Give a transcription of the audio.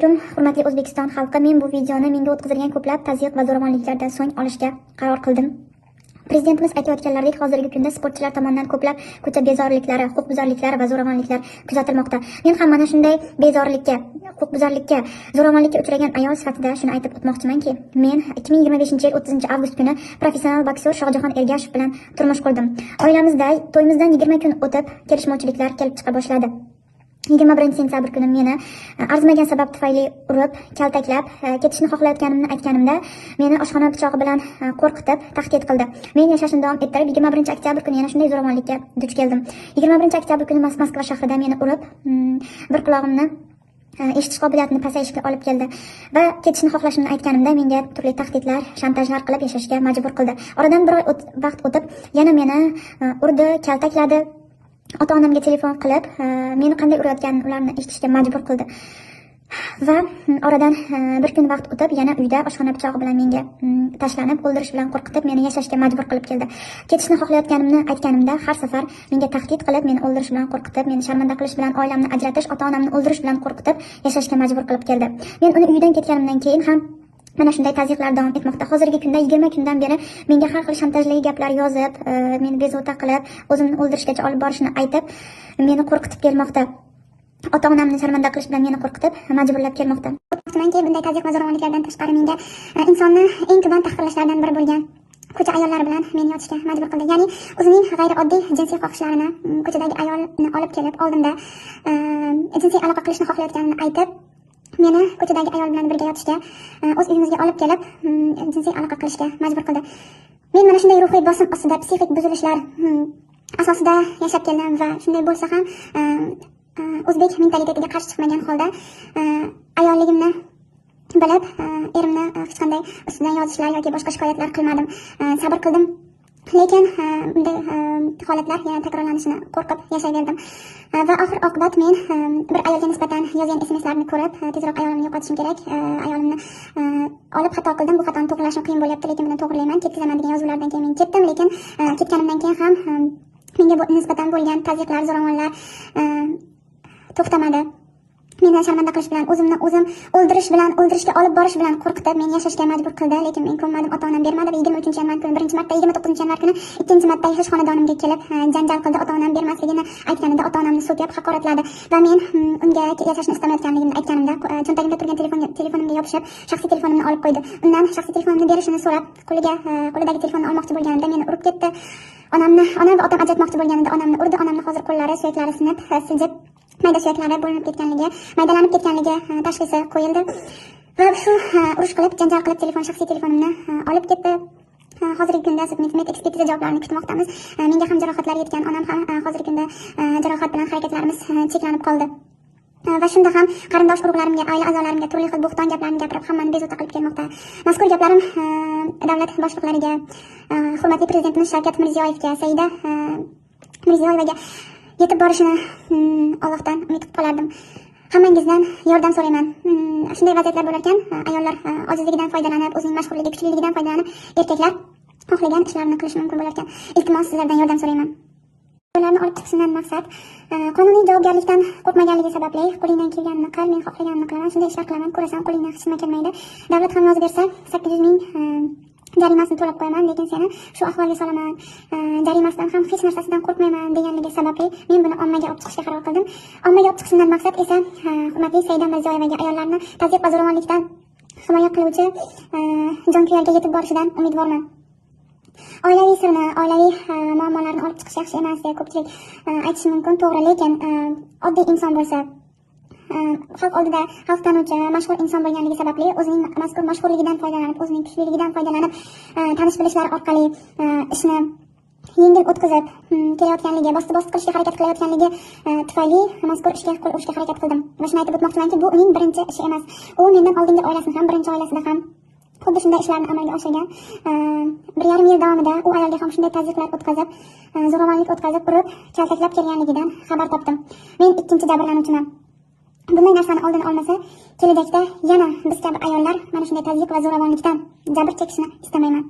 Alaykum, hurmatli O'zbekiston xalqi. Men bu videoni menga o'tkazilgan ko'plab tazyiq va zo'ravonliklardan so'ng olishga qaror qildim. Prezidentimiz aytayotganlaridek, hozirgi kunda sportchilar tomonidan ko'plab ko'cha bezoriliklari, huquqbuzarliklari va zo'ravonliklar kuzatilmoqda. Men ham mana shunday bezorilikka, huquqbuzarlikka, zo'ravonlikka uchragan ayol sifatida shuni aytib o'tmoqchimanki, men 2025-yil 30-avgust kuni professional boksyor Shohjahon Ergashev bilan turmush qurdim. Oilamizda to'yimizdan 20 kun o'tib kelishmovchiliklar kelib chiqa boshladi. 21 sentyabr kuni meni arzimagan sabab tufayli urib, kaltaklab, ketishni xohlayotganimni aytganimda, meni oshxona pichog'i bilan qo'rqitib, tahdid qildi. Men yashashni davom ettirib, 21 oktyabr kuni yana shunday zo'ravonlikka duch keldim. 21 oktyabr kuni Moskva shahrida meni urib, bir qulog'imni eshitish qobiliyatini pasayishga olib keldi va ketishni xohlashimni aytganimda menga turli tahdidlar, shantajlar qilib yashashga majbur qildi. Oradan bir oy vaqt o'tib, yana meni urdi, kaltakladi. Ota onamga telefon qilib, meni qanday urayotganini ularni eshitishga majbur qildi va oradan bir kun vaqt o'tib, yana uyda oshxona pichog'i bilan menga tashlanib, o'ldirish bilan qo'rqitib, meni yashashga majbur qilib keldi. Ketishni xohlayotganimni aytganimda, har safar menga tahdid qilib, meni o'ldirish bilan qo'rqitib, meni sharmanda qilish bilan, oilamni ajratish, ota onamni o'ldirish bilan qo'rqitib, yashashga majbur qilib keldi. Men uni uyidan ketganimdan keyin ham mana shunday tazyiqlar davom etmoqda. Hozirgi kunda 20 kundan beri menga har xil shantajli gaplar yozib, meni bezovta qilib, o'zimni o'ldirishgacha olib borishini aytib, meni qo'rqitib kelmoqda. Ota onamni sharmanda qilish bilan meni qo'rqitib, majburlab kelmoqda. Aytmoqchimanki, bunday tazyiq va zo'ravonliklardan tashqari menga insonni eng tuban tahqirlashlardan biri bo'lgan ko'cha ayollari bilan meni yotishga majbur qildi. Ya'ni o'zining g'ayrioddiy jinsiy xohishlarini ko'chadagi ayolni olib kelib, oldimda jinsiy aloqa qilishni xohlayotganini aytib, meni ko'chadagi ayol bilan birga yotishga, o'z uyimizga olib kelib, jinsiy aloqa qilishga majbur qildi. Men mana shunday ruhiy bosim ostida, psixik buzilishlar asosida yashab keldim va shunday bo'lsa ham o'zbek mentalitetiga qarshi chiqmagan holda ayolligimni bilib, erimni hech qanday ustidan yozishlar yoki boshqa shikoyatlar qilmadim. Sabr qildim, lekin bunday holatlar yana takrorlanishini qo'rqib yashayverdim. Va oxir oqibat men bir ayolga nisbatan yozgan smslarni ko'rib, tezroq ayolimni yo'qotishim kerak, ayolimni olib xato qildim, bu xatoni to'g'rilashim qiyin bo'lyapti, lekin buni to'g'rilayman, ketkazaman degan yozuvlardan keyin men ketdim. Lekin ketganimdan keyin ham menga nisbatan bo'lgan tazyiqlar, zo'ravonlar to'xtamadi. Meni sharmanda qilish bilan, o'zimni o'zim o'ldirish bilan, o'ldirishga olib borish bilan qo'rqitib, meni yashashga majbur qildi. Lekin men ko'nmadim, ota onam bermadi va 23 yanvar kuni birinchi marta, 29 yanvar kuni ikkinchi marta yashash xonadonimga kelib janjal qildi. Ota onam bermasligini aytganida, ota onamni so'kib, haqoratladi va men unga yashashni istamayotganligimni aytganimda, cho'ntagimda turgan telefonimga yopishib, shaxsiy telefonimni olib qo'ydi. Undan shaxsiy telefonimni berishini so'rab, qo'liga qo'lidagi telefonni olmoqchi bo'lganimda meni urib ketdi. Onamni, onam va otam ajratmoqchi bo'lganida onamni urdi. Onamni hozir qo'llari, suyaklari sinib, siljib, mayda suyaklari bo'linib ketganligi, maydalanib ketganligi tashxisi qo'yildi va shu urush qilib, janjal qilib, telefon, shaxsiy telefonimni olib ketdi. Hozirgi kunda sud ekspertiza javoblarini kutmoqdamiz. Menga ham jarohatlar yetgan, onam ham hozirgi kunda jarohat bilan harakatlarimiz cheklanib qoldi. Va shunda ham qarindosh urug'larimga, oila a'zolarimga turli xil bo'xton gaplarni gapirib, hammani bezovta qilib kelmoqda. Mazkur gaplarim davlat boshliqlariga, hurmatli prezidentimiz Shavkat Mirziyoyevga, Saida Mirziyoyevaga yetib borishini Allohdan umid qilib qolardim. Hammangizdan yordam so'rayman. Shunday vaziyatlar bo'larkan, ayollar ojizligidan foydalanib, o'zining mashhurligi, kuchliligidan foydalanib, erkaklar xohlagan ishlarini qilishi mumkin bo'larkan, iltimos, sizlardan yordam so'rayman. Ularni olib chiqishimdan maqsad qonuniy javobgarlikdan qo'rqmaganligi sababli, qo'lingdan kelganini qil, men xohlaganimni qilaman, shunday ishlar qilaman, ko'rasan, qo'lingdan hech nima kelmaydi, davlat ham yozib bersa, 800 ming jarimasini to'lab qo'yaman, lekin seni shu ahvolga solaman, jarimasidan ham, hech narsasidan qo'rqmayman deganligi sababli men buni ommaga olib chiqishga qaror qildim. Ommaga olib chiqishimdan maqsad esa hurmatli Saida Mirziyoyevaga, ayollarni tazyiq va zo'ravonlikdan himoya qiluvchi jonkuyarga yetib borishidan umidvorman. Oilaviy sirni, oilaviy muammolarni olib chiqish yaxshi emas deya ko'pchilik aytishi mumkin, to'g'ri, lekin oddiy inson bo'lsa, xalq oldida xalq tanuvchi mashhur inson bo'lganligi sababli, o'zining mazkur mashhurligidan foydalanib, o'zining kuchliligidan foydalanib, tanish bilishlar orqali ishni yengil o'tkazib kelayotganligi, bosti bosti qilishga harakat qilayotganligi tufayli mazkur ishga qo'l urishga harakat qildim. Va shuni aytib o'tmoqchimanki, bu uning birinchi ishi emas. U mendan oldingi oilasini ham, birinchi oilasida ham xuddi shunday ishlarni amalga oshirgan. 1,5 yil davomida u ayolga ham shunday tazyiqlar o'tkazib, zo'ravonlik o'tkazib, urib, kaltaklab kelganligidan xabar topdim. Men ikkinchi jabrlanuvchiman. Bunday narsani oldini olmasa, kelajakda yana biz kabi ayollar mana shunday tazyiq va zo'ravonlikdan jabr chekishini istamayman.